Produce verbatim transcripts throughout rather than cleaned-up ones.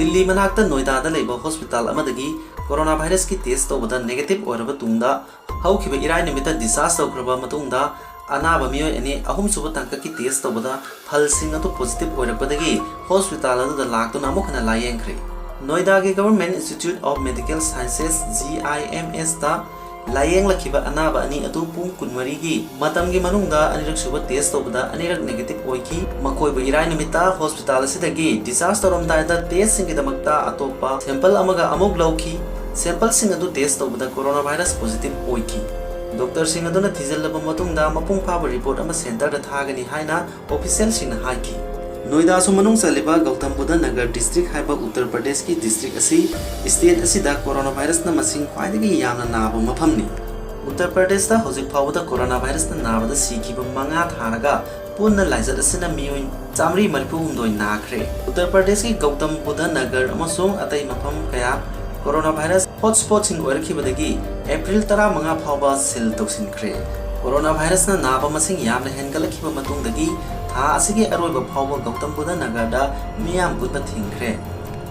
ꯗꯤꯜꯂꯤ ꯃꯅꯥꯛꯇ ꯅꯣꯏꯗꯥꯗ ꯂꯩꯕ ꯍꯣꯁꯄꯤꯇꯥꯜ ꯑꯃꯗꯒꯤ ꯀꯣꯔꯣꯅꯥ ꯚꯥꯏꯔꯁꯀꯤ ꯇꯦꯁ ꯇꯧꯕꯗ ꯅꯦꯒꯦꯇꯤꯚ ꯑꯣꯏꯔꯕ ꯇꯨꯡꯗ, ꯍꯧꯈꯤꯕ ꯏꯔꯥꯏ ꯅꯨꯃꯤꯠꯇ ꯗꯤꯁꯆꯥꯔꯖ ꯇꯧꯈ꯭ꯔꯕ ꯃꯇꯨꯡꯗ, ꯑꯅꯥꯕ ꯃꯤꯑꯣꯏ ꯑꯅꯤ ꯑꯍꯨꯝꯁꯨꯕ ꯇꯥꯡꯀꯛꯀꯤ ꯇꯦꯁ ꯇꯧꯕꯗ ꯐꯜꯁꯤꯡ ꯑꯗꯨ ꯄꯣꯖꯤꯇꯤꯚ ꯑꯣꯏꯔꯛꯄꯗꯒꯤ ꯍꯣꯁꯄꯤꯇꯥꯜ ꯑꯗꯨꯗ ꯂꯥꯛꯇꯨꯅ ꯑꯃꯨꯛ ꯍꯟꯅ ꯂꯥꯌꯦꯡꯈ꯭ꯔꯦ꯫ ꯅꯣꯏꯗꯥꯒꯤ Government Institute of Medical Sciences, G I M S, ꯇ ꯂꯥꯌꯦꯡꯂꯛꯈꯤꯕ ꯑꯅꯥꯕ ꯑꯅꯤ ꯑꯗꯨ ꯄꯨꯡ ꯀꯨꯟꯃꯔꯤꯒꯤ ꯃꯇꯝꯒꯤ ꯃꯅꯨꯡꯗ ꯑꯅꯤꯔꯛ ꯁꯨꯕ ꯇꯦꯁ ꯇꯧꯕꯗ ꯑꯅꯤꯔꯛ ꯅꯦꯒꯦꯇꯤꯚ ꯑꯣꯏꯈꯤ꯫ ꯃꯈꯣꯏꯕꯨ ꯏꯔꯥꯏ ꯅꯨꯃꯤꯠꯇ ꯍꯣꯁꯄꯤꯇꯥꯜ ꯑꯁꯤꯗꯒꯤ ꯗꯤꯁꯆꯥꯔꯖ ꯇꯧꯔꯝꯗꯥꯏꯗ ꯇꯦꯁꯁꯤꯡꯒꯤꯗꯃꯛꯇ ꯑꯇꯣꯞꯄ ꯁꯦꯝꯄꯜ ꯑꯃꯒ ꯑꯃꯨꯛ ꯂꯧꯈꯤ꯫ ꯁꯦꯝꯄꯜꯁꯤꯡ ꯑꯗꯨ ꯇꯦꯁ ꯇꯧꯕꯗ ꯀꯣꯔꯣꯅꯥ ꯚꯥꯏꯔꯁ ꯄꯣꯖꯤꯇꯤꯚ ꯑꯣꯏꯈꯤ꯫ ꯗꯣꯛꯇꯔꯁꯤꯡ ꯑꯗꯨꯅ ꯊꯤꯖꯤꯜꯂꯕ ꯃꯇꯨꯡꯗ ꯃꯄꯨꯡ ꯐꯥꯕ ꯔꯤꯄꯣꯔꯠ ꯑꯃ ꯁꯦꯟꯇꯔꯗ ꯊꯥꯒꯅꯤ ꯍꯥꯏꯅ ꯑꯣꯐꯤꯁꯤꯌꯦꯜꯁꯤꯡꯅ ꯍꯥꯏꯈꯤ꯫ ꯅꯣꯏꯗꯥꯁꯨ ꯃꯅꯨꯡ ꯆꯜꯂꯤꯕ ꯒꯧꯇꯝ ꯕꯨꯙ ꯅꯒꯔ ꯗꯤꯁꯇ꯭ꯔꯤꯛ ꯍꯥꯏꯕ ꯎꯠꯇꯔ ꯄ꯭ꯔꯗꯦꯁꯀꯤ ꯗꯤꯁꯇ꯭ꯔꯤꯛ ꯑꯁꯤ ꯁ꯭ꯇꯦꯠ ꯑꯁꯤꯗ ꯀꯣꯔꯣꯅꯥ ꯚꯥꯏꯔꯁꯅ ꯃꯁꯤꯡ ꯈ꯭ꯋꯥꯏꯗꯒꯤ ꯌꯥꯝꯅ ꯅꯥꯕ ꯃꯐꯝꯅꯤ꯫ ꯎꯠꯇꯔ ꯄ꯭ꯔꯗꯦꯁꯇ ꯍꯧꯖꯤꯛ ꯐꯥꯎꯕꯗ ꯀꯣꯔꯣꯅꯥ ꯚꯥꯏꯔꯁꯅ ꯅꯥꯕꯗ ꯁꯤꯈꯤꯕ ꯃꯉꯥ ꯊꯥꯔꯒ ꯄꯨꯟꯅ ꯂꯥꯏꯆꯠ ꯑꯁꯤꯅ ꯃꯤꯑꯣꯏ ꯆꯥꯃꯔꯤ ꯃꯔꯤꯐꯨ ꯍꯨꯝꯗꯣꯏ ꯅꯥꯈ꯭ꯔꯦ꯫ ꯎꯠꯇꯔ ꯄ꯭ꯔꯗꯦꯁꯀꯤ ꯒꯧꯇꯝ ꯕꯨꯙ ꯅꯒꯔ ꯑꯃꯁꯨꯡ ꯑꯇꯩ ꯃꯐꯝ ꯀꯌꯥ ꯀꯣꯔꯣꯅꯥ ꯚꯥꯏꯔꯁ ꯍꯣꯠꯁ꯭ꯄꯣꯠꯁꯤꯡ ꯑꯣꯏꯔꯛꯈꯤꯕꯗꯒꯤ ꯑꯦꯄ꯭ꯔꯤꯜ ꯇꯔꯥꯃꯉꯥ ꯐꯥꯎꯕ ꯁꯤꯜ ꯇꯧꯁꯤꯟꯈ꯭ꯔꯦ꯫ ꯀꯣꯔꯣꯅꯥ ꯚꯥꯏꯔꯁꯅ ꯅꯥꯕ ꯃꯁꯤꯡ ꯌꯥꯝꯅ ꯍꯦꯟꯒꯠꯂꯛꯈꯤꯕ ꯃꯇꯨꯡꯗꯒꯤ ꯊꯥ ꯑꯁꯤꯒꯤ ꯑꯔꯣꯏꯕ ꯐꯥꯎꯕ ꯒꯧꯇꯝ ꯕꯨꯙ ꯅꯒꯔꯗ ꯃꯤꯌꯥꯝ ꯄꯨꯟꯕ ꯊꯤꯡꯈ꯭ꯔꯦ꯫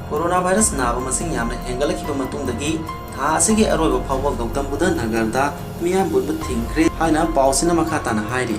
ꯀꯣꯔꯣꯅꯥ ꯚꯥꯏꯔꯁ ꯅꯥꯕ ꯃꯁꯤꯡ ꯌꯥꯝꯅ ꯍꯦꯟꯒꯠꯂꯛꯈꯤꯕ ꯃꯇꯨꯡꯗꯒꯤ ꯊꯥ ꯑꯁꯤꯒꯤ ꯑꯔꯣꯏꯕ ꯐꯥꯎꯕ ꯒꯧꯇꯝ ꯕꯨꯙ ꯅꯒꯔꯗ ꯃꯤꯌꯥꯝ ꯄꯨꯟꯕ ꯊꯤꯡꯈ꯭ꯔꯦ ꯍꯥꯏꯅ ꯄꯥꯎꯁꯤꯅ ꯃꯈꯥ ꯇꯥꯅ ꯍꯥꯏꯔꯤ꯫